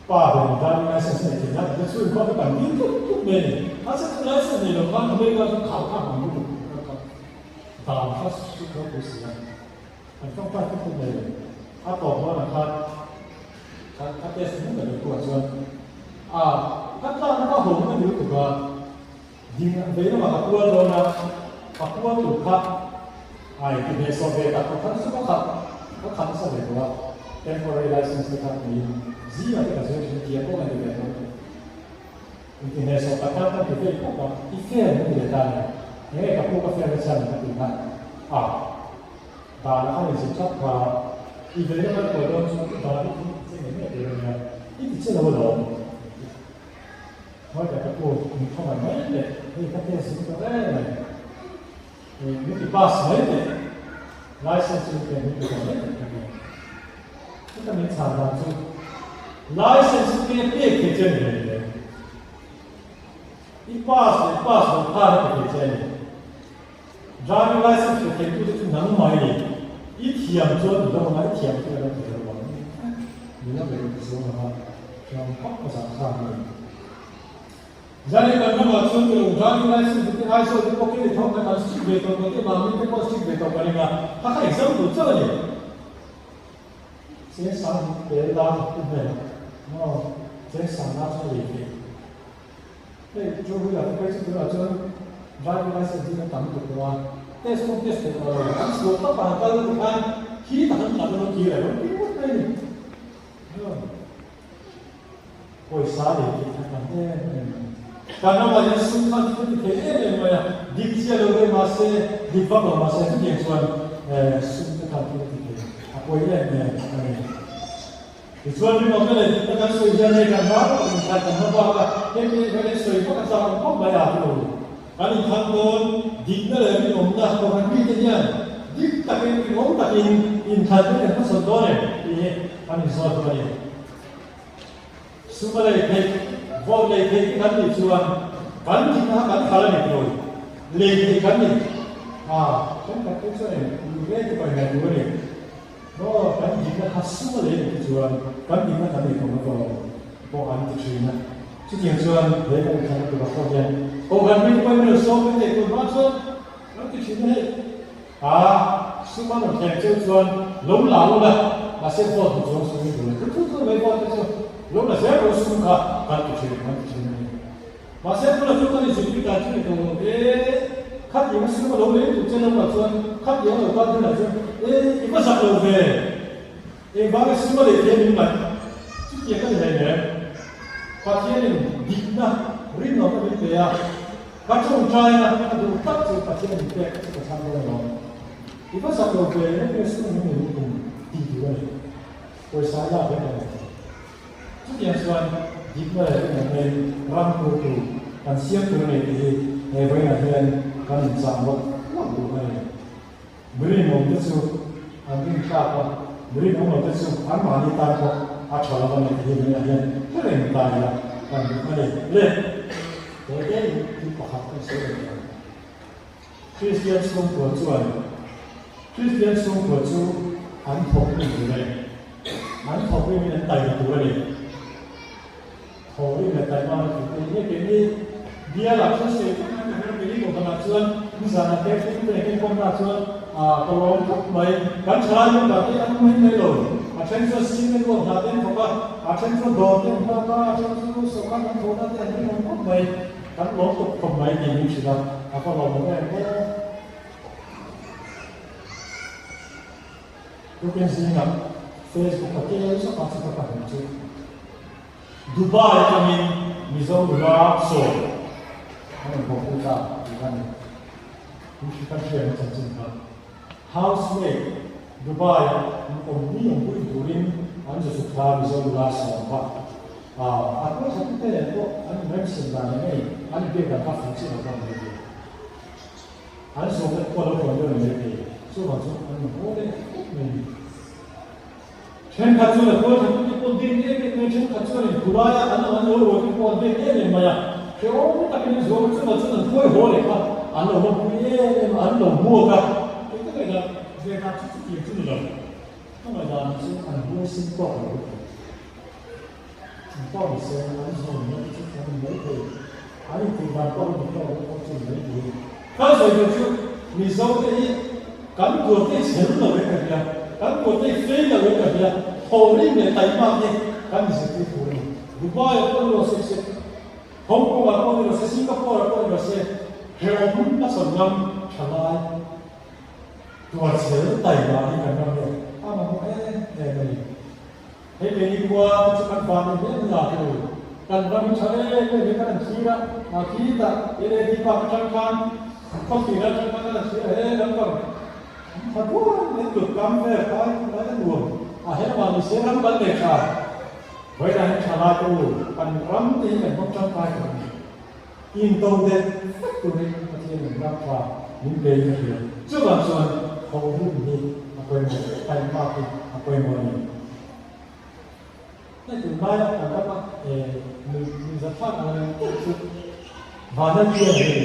Pa ber in driving license a nei thei a, ti chu inkhawm hi kan dil tlut tlut mai a ni. A chhan chu license nei lo khan America chu khau kha hmang lutuk a kha dan kha chu kha pui si a. Kan tawngtai tlut tlut mai a ni. A tawp dawnah khan kha kha test hmun tak tu ah chuan a ka tlakna kha ho na ni lutuk a, ding vei lamah ka kual dawn a, ka kual tur kha ai ti hnehsawh ve tak tur khan chu ka khalh. Ka khat nasa ve tawh a, temporary license te kha neiin zingah te ka zir thin a, tiang pawh ka ni ve tawh. Intihnehsawh tak khan ka ti vei khawp a, i fail min ti leh ta a ni. Enge ka pu ka fail na chhan ka ti kha a, dan a khan inzir thlap kha i vei na kal kual dawn chuan i dan i ti che ngei ngei tur a nia, i ti che lo alawm min ti. Ngawi tak ka pu min khawngaih mai teh, hei ka test zing tawh em mai. Min ti pass mai teh, license chu ken min ti tawh mai teh ka ti. Chuta min chhan dan chu license chu keng pek thei che ni hlei le. I pass leh pass loh khan a pe thei che a ni. Driving license pe thei tute chu nang mai ni. I thiam chuan i lo ang a, i thiam chu i lo thei lo ang. Min lo be ti chuang lo a, thiam khawp ka zah khan a ni. Zani kan ramah chuan ka lo driving license te Aizawl te pawh kei tho kan an strict ve tawh tawh te Mami te pawh strict ve tawh ka ring a, kha kha exam tur chauh a ni. Cheng sang hi tel la thawk tu hmel a maw cheng sang na chuan lei theih. Hei two wheeler te phei chu tunah chuan driving license hi kan tam lutuk tawh a, test pawh test thei tawh lo, an chhuah tawp ah han kal lutuk khan khi tak an tla dawn a kir a lo ti ngawt mai a ni. Pawisa lei tih kha tam em em a ni. Kan ramah hian sum khan thil a ti thei em em mai a, dik chiah lo deuh mahse, dik vak lo mahse chutiang chuan sum te khan thil a ti thei a pawi em em a ni. Tichuan rinawmna leh dikna kan sawi hian hei kan hma tak inthlan kan hma bak a, hei pawh hi kan sawi vak a chak ang khawp mai a ti lo. Kan inthlan dawn dikna leh rinawmna kohhran mite hian dik takin rinawm takin inthlan te kan hmasawn dawn em tih hi kan inzawt duh a ni. Sum a lei theih, vote lei theih te kan nih chuan kan dikna kha kan kal a ni tilo, lei theih kan ni. A, thenkhat te chuan eng ve te pawh ingaih tur a ni. Maw, kan dikna kha sum a lei ni te chuan kan dikna kan nei tawh na tawh lo pawh an ti thin a. Chutiang chuan he kan inthlanna turah pawh hian Kohhran mite pawhin min rawn sawm mai thei tur hma chuan kan ti thin a hei. A, sum a rawn thleng cheu chuan lo la u la, mahse vote duh chuang sum i duh lo. Chu chu chu mai vote te chu lo la zel rawh sum kha kan ti thin, kan ti thin a ni. Mahse tunah chuan kan inzirtir dan chu ni tawh lo e, khatianga sum a lo lei duh che lo lah chuan khatianga lo kal hunah chuan e, i va zak lo ve, engvanga sum a lei thei a min ngaih? Chutiang ka ni hleinem. Pathianin dikna rinawmna min pe a. Ka tawngtaina ka duh tak chu Pathian in pek chu ka chhang dawn lo. I va zak lo ve eng nge sum hi min tum ti tur a ni. Pawisa i lak vek a ni. Chutiang chuan dikna leh rinawmna in ram hurtu kan siam tur a ni tih hi he vawiinah hian kan inchah lawk lawk duh a ni. Mirinawm te chu an rintlak a, mirinawm lo te chu anmahni tan pawh a tha lo a ni tih hi vawiinah hian hre reng ta ila kan duh a ni. Le! He te in thil pakhat kan sawi reng tawh ang. Kristian chhungkua chuan Kristian chhungkua chu an thawk rim tur a ni. An thawk rimin an taima tur a ni. Thaw rim leh taima na tur te hi hei keini bialah thil sawi vek ang ka hre keini kohhranah chuan nizanah te thil te nen kawmna chuan ka lawm khawp mai. Kan thalai lungtah te an awm mai lo. A then chuan cement work hna te an thawk a, a then chuan dawr te an nghak a, a then chu sawrkar kan thawhna te an rinawm khawp mai. Kan lawm tawp khawp mai tih min hrilh a, a va lawmawm em aw. Tukin zingah Facebook a tel zawk a chuta ka hmuh chu. Dubai atangin Mizo nula sawi an rawn bawk lut a tih kha a ni. Tih hri kan hriat ang chanchin kha. Housemaid Dubai ah an awm ni awm pui turin an zu chhuk thla Mizo nula sawm kha. A tual that te nen pawh an inremsiam dan leh ngei an inbiak dan kha fuh chiah lo pawh a ni mai thei. An sawm te pawh a lo tlawn deuh a ni mai thei. Chuvang chu an inhaw leh khawp mai a ni. Thenkhat chuan a tual thattu te pawh ding em em mai, thenkhat chuan in khulaia an an lo ruai te pawh an ding em em mai a, hrehawm takin an zuam a, chuvang chuan an tuai haw leh kha an lo lawmpui em em a, an lo hmuak a. Kei ka ngaihdan ve dan chu chutiang chu ni lo, ka ngaihdan chu an huaisin tawk lo lutuk. An pawh ni se an zawnna te chu an in mai thei, an intih dan pawh an dik tawk lo pawh chu ni mai thei. Kan sawi tur chu Mizo te hi kan kuate chhel lo in ka hria, kan kuate fei lo in ka hria, thawhrim leh taihmak hi kan inzirtir tur a ni. Dubai ah pawh ni rawh se se, Hong Kong ah pawh ni rawh se, Singapore ah pawh ni rawh se, hrehawm a chawn ngam tha lai tuarchhel taihmak hi kan ram hian a. mamawh em em a ni. Hei keini khua te chu kan van em em la tur, kan ram hi tha em em hi kan han thlir a, a khitah LAD park atang khan khawthlir atang khan kan han thlir a, he lampang tha buai mai tut kam vel khai lai a nuam a, he lamah ni se ram kan nei tha, vawilah hian tha lai te u, kan ram te hi kan hmang tangkai tur a ni. Into deuh vek turin Pathian in ram tha min pe in a hria. Chuvang chuan tho rim hi a pawimawh, taihmak hi a pawimawh a ni. Hei tunlaia kan rama nuihzatthlak ang reng deuh chu Vana Piang hi a ni.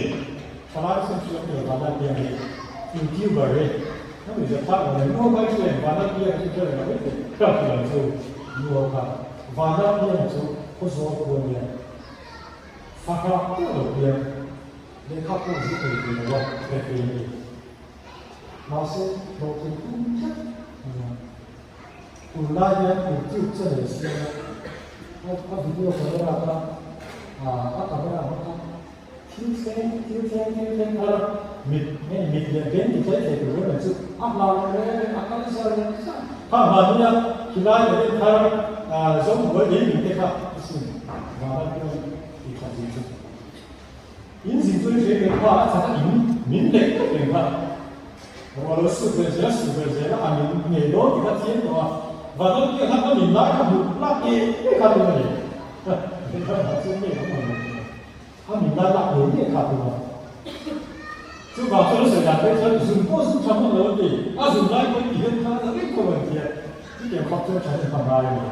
Thalai chhun hriam tur Vana Piang hi YouTuber hi a nuihzatthlak ang reng. Nuho kai chu eng Vana Piang chu hre reng lo mai thei. Ka hriat chu nuho kha Vana Piang chu khawzawl khua nia. Fahra pawh lo piang, lehkha pawh zir thei ve lo a hre thei a ni. Mahse, hlawhtling tum tlat a ni a. Tunlai hian YouTube channel siam a, a video camera kha a camera hmang kha thil thleng, thil thleng, thil thleng thar mit nge mit leh beng ti tlai thei tur reng chu a hlau reng reng a kal zar zar. Kha hmahnia khilai leh en thar zo buai lei min te kha a sin. Vana pian tih khat zin chu in zin chu i hre ve kha a chhan a in min leh tawp reng kha ruah lo sut ve zel sut ve zel a a min ngei dawn tih kha thiam tawh a vana pian khan a min lai kha hmuh lak ngei ngei kha tum a ni kha chuan ngei ang ang a min lai lak ngei ngei kha tum a chuvang chuan a sawi dan phei chuan zun pawh zun tha hman lo an ti a zun lai pawhin ti hian kha a reng tho an tia chutiang khawp chuan tha hnem ngai a ni.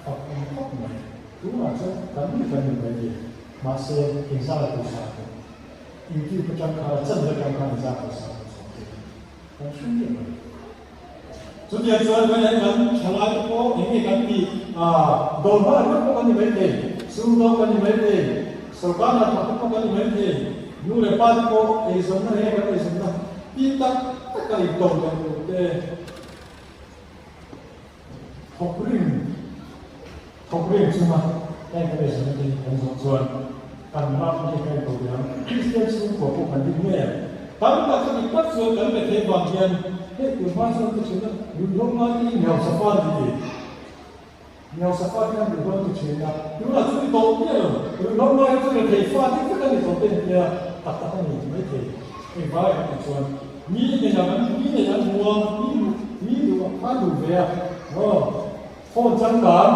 Fak awm khawp mai. Tunah chuan kan ni kan ni mai thei. Mahse, inzar a pawisa tawh. YouTube atang khan a channel atang khan inzar pawisa tawh chhuak thei a ni. Kan hre miah lo. Chutiang chuan kan en kan thalai te pawh eng nge kan tih ah dawr hma ringawt pawh kan ni mai thei, sumdawng kan ni mai thei, sorkar hnathawk te pawh kan ni mai thei, nu leh pa te pawh eizawnna nge kan eizawnna tih tak taka intawm leh tur te. Thawkrim thawkrim chunga heng kan eizawnna te hi kan zawh chuan kan ram hi kan inko ve ang. Kristian chhungkua pawh kan ding ngei ang. Tam tak chu dik tak chuan kan be thei vang hian hei tun hma chuan ka thin a, ruihhlo ngai te hi mi hausa fa an ni ti. Mi hausa fa te hian ruihhlo an ti thin a, tunah chu ni tawh miah lo. Ruihhlo ngai hi chu rethei fa dik vek a ni tawh te an tia, tak tak a ni ti maithei. Hei vai an tih chuan mi nei ang an mi nei an hmu a, mi duh mi duh a duh ve a, aw phone changkang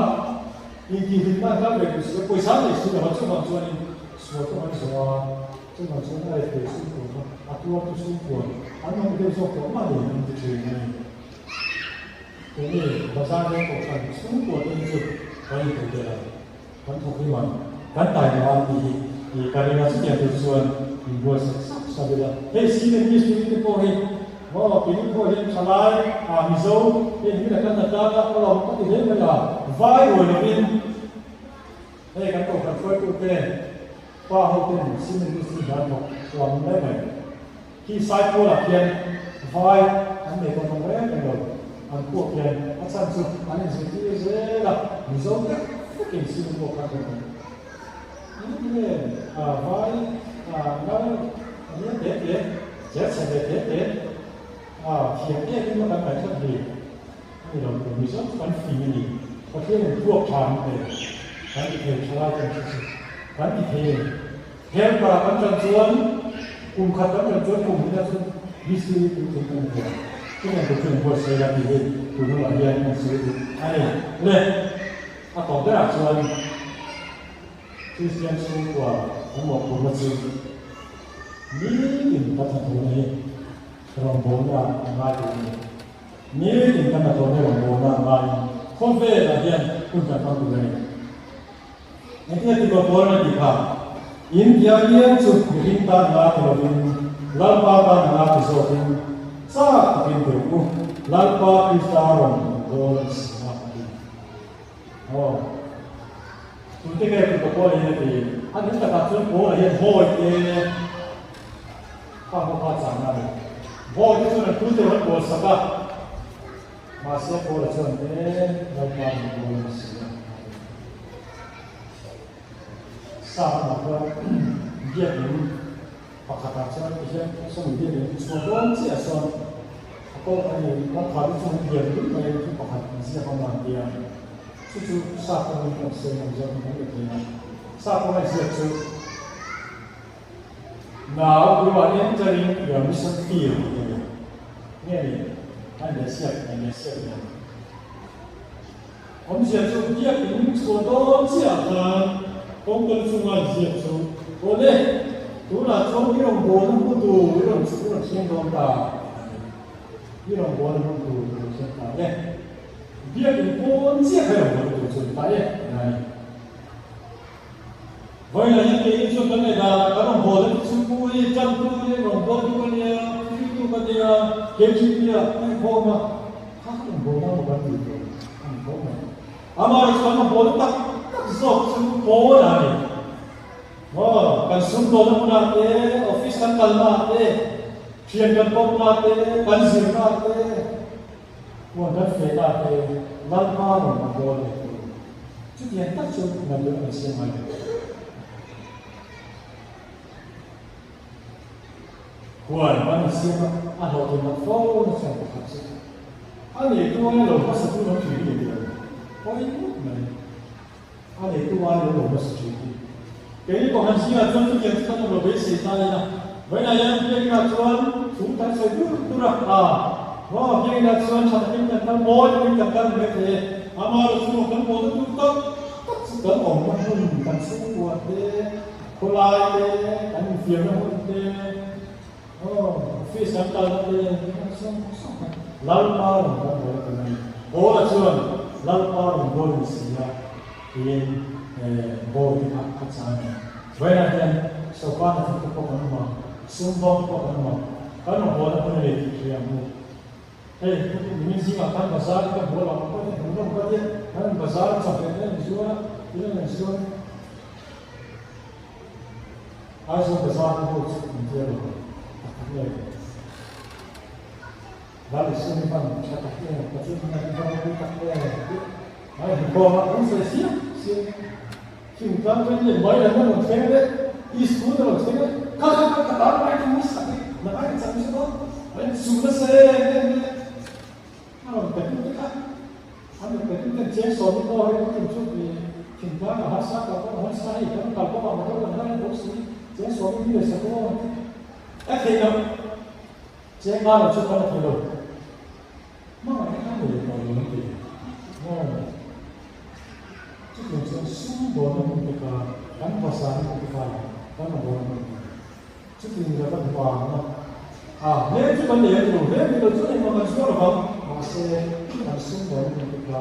intihhlimna an kal ve duh si a, pawisa an nei si lo a, chuvang chuanin sual pawh an zawh a, chuvang chuan a rethei chhungkuan kha a tuartu chhungkuan an awm deuh zawk tawh mah ni an ti thin a ni. Keini bazar veng kohhran chhungkua te hi chu kan intuh tel ang. Kan thawk hi man kan tai lo a tih hi i ka ring a, chutiang tur chuan in buatsaih sap sap ila. Hei cement mistiri te pawh hi maw keini pawh hian thalai ah Mizo hei ni la kan la tan a, ka lawm ka ti hle mai a, vai ruai lovin hei kan kohhran hruaitu te pa ho ten cement mistiri hna an thawk huam mai mai. Khi Saipual ah khian vai an nei tawn awm reng reng lo, an puak hian a chhan chu an inzirtir zel a, Mizo deuh vekin sil pawh kha kan awm. Engati nge vai nal a lian te te, cher chhe ve te te, thiam em em a kan ngaih tlat ni a ni lo tur, Mizo chu kan fing a ni, Pathian in puak tha an pe, kan ti thei thalai ten chu chu kan ti thei a ni. Helper ah kan ṭan chuan kum khat kan ṭan chuan kum hnih ah chuan BC puitling kan ni thei ang. Chutiang tur chu inbuatsaih ila tih hi tun hunah hian kan sawi duh a ni. Le, a tawp berah chuan Kristian chhungkua kan mawhphurhna chu nitin kan hnathawhna hi rawngbawlna ah a ngai tur a ni. Nitin kan hnathawhna hi rawngbawlna a ngaiin khawvelah hian hun kan hmang tur a ni. Engtin a ti tawh pawl na tih kha? In tia piang chu mihring tan nga ti lovin Lalpa tan nga ti zawkin chak takin deuh u, Lalpa Krista rawn dawn a si a, a ti. Aw, tute nge ti tawh pawl hian a ti? A nih takah chuan Paula hian hawi te kha ho kha chahna a ni. Hawi te chuan an tute rawn bawl sak a. Mahse Paula chuan e Lalpa min bawl a si a a ti. Sa ramah chuan biakinn pakhatah chuan tihian sawmi biakinn chhuah dawn chiah sawn a Kawng a ni, kawngkhar hi chu lian deuh mai thu pakhat an ziak awm a an ti a, chu chu sap kawngin kan sawi ang zawk in kan la thei a, sap kawnga ziak chu Now you are entering your mission field tih a ni. Nge ni? A inleh siak, a inleh siak nen. Awmzia chu biak in chhuah dawn chiah ah khan kawngkal chunga inziak chu Awle, tunah chuan i rawn bawlna hmun tur i rawn i rawn thleng dawn ta a ni. I rawn bawlna hmun tur i rawn thleng ta e. Biak in pawn chiah kha i rawn bawlna tur chu a ni ta e a ni. Vawiinah hian keini chuan kan ngaihdan ah kan rawn bawlna te chu pu hi tantu hi rawn bawltu ka nia, hruitu ka nia, KGP ah ka inkhawm a, kha ka rawn bawlna maw kan tih tur a ni tho mai. Amaherawhchu chu kan rawn bawlna tak tak zawk chu pawn a ni. Maw kan sumdawnna hmunah te, office kan kalna ah te, thian kan kawpna te, kan zirna ah te, Huan kan fehna te Lalpa rawn a bawl leh tur. Chutiang tak chu ngaihtuah kan siam ngai lo. Huan kan in siam a, a hlawhtlin loh fo na chuan pakhat chu a neitu ai lo hmasa tu lam thin hi ni tih lo. Pawi ngawt mai. A neitu ai lo lo hmasa thin hi. Keini pawh han zingah chuan chutiang chu kan awm lo beisei ta ila. Vawiinah hian biakinah chuan thu kan sawi dur dur a, aa maw biakinah chuan tha takin kan kal mawi takin kan kal mai thei e. Amaherawh chu kan pawlna tur tak tak chu kan awmna hmun, kan chhungkua te, khawlai te, kan infiamna hmun te, aw office kan kalna te, kan sawng sawng kha Lalpa rawn kan bawl a ni. Paula chuan Lalpa rawn bawl ni si a. Tiin board te kha a chang a ni. Vawiinah hian sawrkar hnathawk te pawh kan awm a, sumdawng te pawh kan awm a, kan rawn bawlna hmun a nei tih hria ang u. Hei nimin zingah khan bazar te ka hmu a, lawng pawh te hmu hlawm ka tia, kan bazar chawhmeh te an zuar a, tin an rawn zuar a. Aizawl bazar te ho chu an tia lo tak tak nge. Lal Isua hi hman tha tak em, Pathian hman hi hman ropui tak em tih a inhmu khawm a, an sawi siam siam. Thingtlang ṭan leh mai lam a rawn thleng leh, East Road a rawn thleng leh, kha kha kha ka tan mai chu mi sak hi na ai ka chak nasa dawn, a inchum nasa em em leh a rawn pe tu te kha, an rawn pe tu ten cheng sawm i pawh hei tum chu i thingtlang a harsa kal pawh a harsa hei kan kal pawh a motor kan hman bawk si, cheng sawm i mi leh sak aw a theih loh. Cheng ngai lo chu kan a thei lo. Hmangaih kha nei tawh lo an ti. Maw? Chutiang chuan sum dawnna hmun te kha kan bazarna hmun te kha kan la dawn hmun te. Chutiang ni lova duhangna a hmel chu kan nei a ni lo hle ni lo chuan engmah kan chhuak lovang. Mahse kan sum dawnna hmun te kha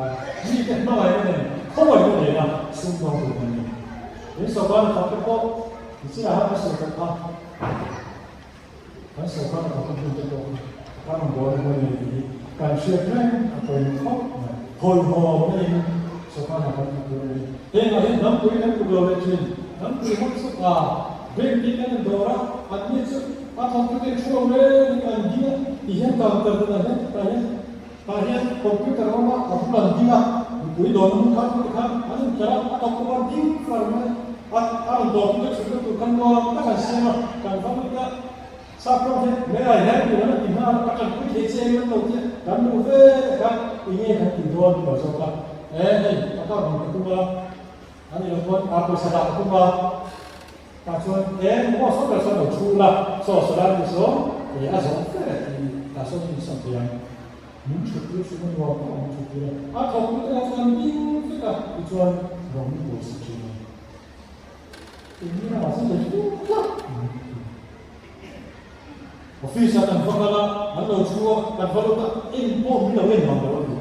mite hmangaihna nen khawngaihna nena sum dawng tur kan ni. Tin sawrkar hnathawk te pawh nichinah khan ka sawi tawh kha. Kan sawrkar a thawk hmun te pawh kha kan rawn bawl emaw ni tih hi kan hriat reng a pawimawh khawp mai. Hawihhawm na in sawrkar hna kan thawk tur a ni. Hengah hian hnampui kan tluk lo leh thin. Hnampui ho chu a bank hi kan in dawr a, an ni chu a thawk tu ten thu lo reng in an ding a ti hian counter tunah hian tah hian tah hian computer a awm a, a bul an ding a, mipui dawrna hmun khan ti khan an inkhelh a, a thawk tu khan ding far mai a. A a rawn dawr tu te chhunna tur khan nuam tak an siam a, kan va lut a, sap rawng hian may I help you an rawn ti nghal a, ka tanpui thei che em an lo ti a, kan luh ve kha enge kan tih dawn ti lo zawk a, e hei a ka rawn ka tum a, an ni lo chuan a pawisa dah ka tum a, tah chuan e maw saw ber sawn lo thu la, saw saw lai ni saw e a zawng fe tih tah sawn in sawn thei ang. Min thut tir hrim a nuam pawh min thut tir a, a thawk tu te lah chuan ding vek a, tichuan rawng min buai sak thin a. Eng nge a chu thei hluk hlak min ti. Office ah kan va kal a, an lo thu a, kan va lut a, eng pawh min lo en mang lo a ni.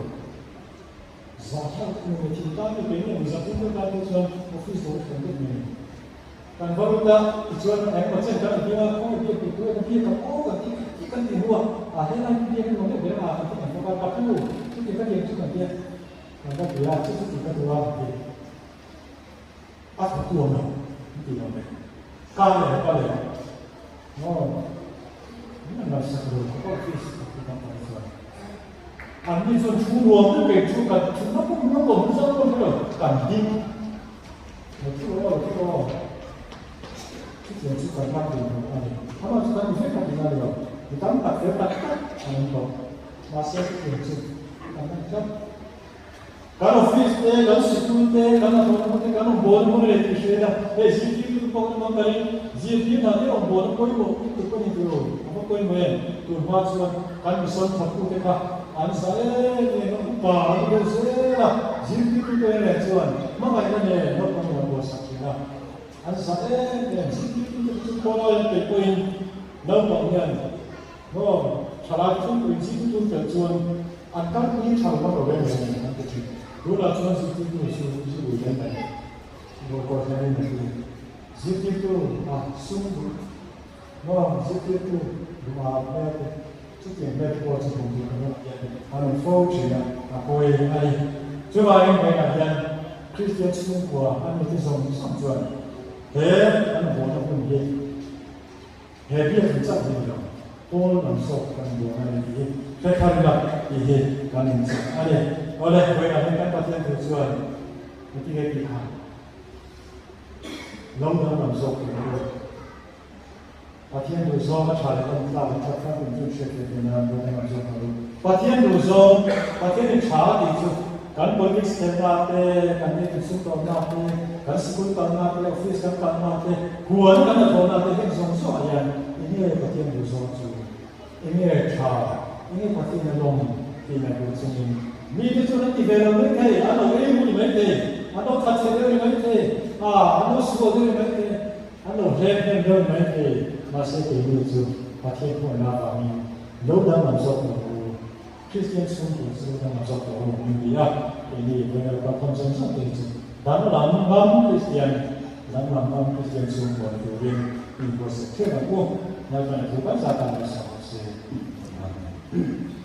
Zah hlauh thung a ni, thingtlang mi kei nge Mizoram tan pawh chuan office lo thlen vek mai a ni. Kan va lut a, tichuan engemaw chen kan inhlim a, khawngaih biak tur tur a kan biak ang aw kan ti ti kan ti hnu a, ah helai hi biak nuam deuh ber a kan ti kan bawk a, ka pu chuti ka tiang chu kan tia, kan va ti a, chu chuti ka duh a kan ti. A tha tu awm lo, an ti lo mai. Ka leh ka leh maw, min an ngaihsak lo ka pawh office ka pu kan tak chuan. An ni chuan thu nuam deuh kei thu kan thutna pawh min lo awm zau pawh hre lo, kan ding. Lo thu rawh, lo thu rawh. Chutiang chu kan ram din hmuh a ni. Amah chu kan ni vek a tih a ni lo. Mi tam tak fel tak tak an awm tawh. Mahse chutiang chu kan en tlat. Kan office te, kan sikul te, kan hnathawhna hmun te, kan awmbawl hmun leh tih hriat a, hei zirtirtu te pawh kan awm ang karin zirtir hna te awmbawl a pawimawh lutuk a ni tih aw, a va pawimawh em? Tun hma chuan kan misual thattute kha an za em em a, upa an ni deuh zel a, zirtirtu te leh chuan hmangaihna nen naupang in an buaisak thin a, an za em em, zirtirtu te chu khawngaih an peih pawhin naupang hian Maw, thalai chhungpuiin zirtirtu fel chuan an kalpui tha lo lo reng reng ang an ti thin. Tunah chuan zirtirtu chu zirui reng mai rualkawr hian in a hlu. Zirtirtu a sum duh maw, zirtirtu duh a hmel te chutiang hmel te pawh chu hmuh tur kan awm hian an awm fo thin a, a pawi a ni. Chuvangin vawiinah hian Kristian chhungkua an mite zawng zawng chuan he an vawna hun hi He biakinn chauh hi ni lo, Paul lam zawk kan buan a ni tih hi hre thar ila tih hi kan inchah a ni. Awle, vawiinah hian kan Pathian thu chuan heti nge tih kha lo danglam zawk tur a ni. Pathian duh zawng a tha leh awm tlak leh that famkim chu hriat theih theih nan lo danglam zawk tur a ni. Pathian duh zawng, Pathianin tha a tih chu Kan politics khelhna te, kan nitin sumdawnna te, kan sikul kalna te, office kan kalna te, huan kan hnathawhna te heng zawng zawngah hian enge Pathian duh zawng chu, enge tha, enge Pathian a lawm tih ngaihtuah chungin mite chuan an ti ve lo mai thei, an lo ei mu ni mai thei, an lo thatchhe deuh ni mai thei, a an lo sual deuh ni mai thei, an lo hlep hnem deuh ni mai thei, mahse keini chu Pathian hmuhna avangin lo danglam zawk lo u. Kristian chhungkua chu danglam zawk tawh lo an ti a, keini Vainal Kalkhawm zawng zawng te hi chu danglam ngam Kristian, danglam ngam Kristian chhungkua ni turin inbuatsaih theuh ang u. Lalpan a thu kan zat a, lo sa bawk se. Amen.